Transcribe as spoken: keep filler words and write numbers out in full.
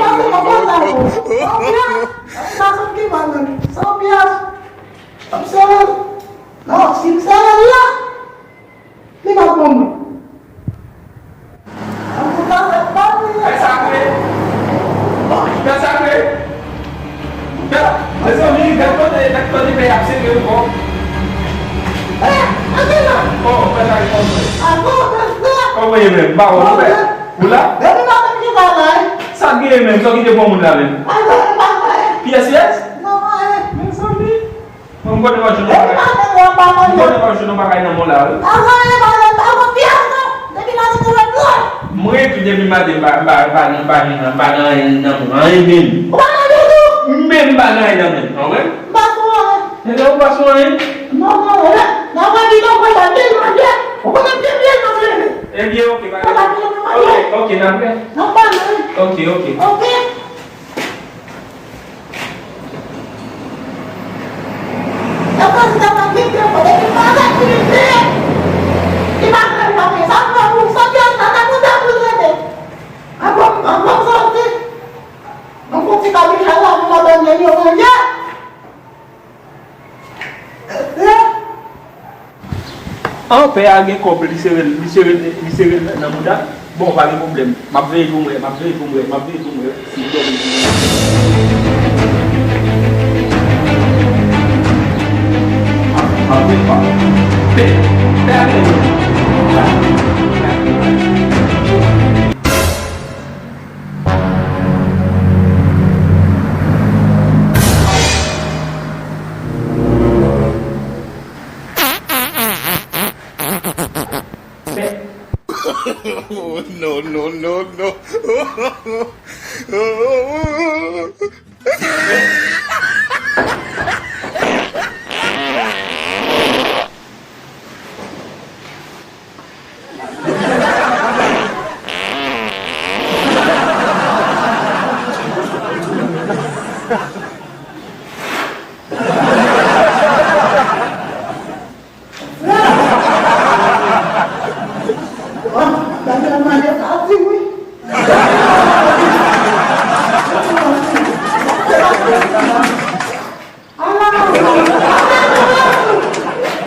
Pase nan kontak ou. San pyès. San pyès. Ap sere. Non, si m sere l la, li p ap bon mwen. Antouka, sa pa vre. Fè sa vre. Fè sa vre. Gad, mezanmi, gad kote, gad kote peyi ap sere ankò. Eh, antre la. Oh, fè sa, fè sa. Ankò, fè sa. Kòman ye menm? M pa wè w, frè. Ou la? Depi maten m chita la, wi. Sa k genyen menm? Sa w kite pou moun la menm? Pa vre, pa vre. Pyès, pyès? Non, pa vre. Mezanmi. Mwen, m konnen w ap jwenn yon bagay. M konnen w ap jwenn yon bagay nan men w la, wi. M rete depi maten, m pa, m pa, m pa, m pa, m pa nan anyen nan men w, anyen menm. M menm m pa nan anyen nan men w, an wè? Ebyen, ou pa sou anyen? Ebyen, oke, bagay. Oke, oke, n ap wè. Oke, oke. Yo panse sa pa gen pye, depi m pa wè Filip peye, li pa fè l pa peye. Sa m fè pou sòti an, sa ta kontan pou l rete. An bon, an bon sòti. Mwen fon ti kabich la, la, pou mwen ban nèg yo manje. An, pè a gen kòb, li sere, li sere, li sere nan mouda. Bon, pa gen pwoblèm. M ap veye pou m wè, m ap veye pou m wè, m ap veye pou m wè. Si m dòmi pou m wè. M ap veye pa. Pè, pè a gen. Oh, no, no, no, no.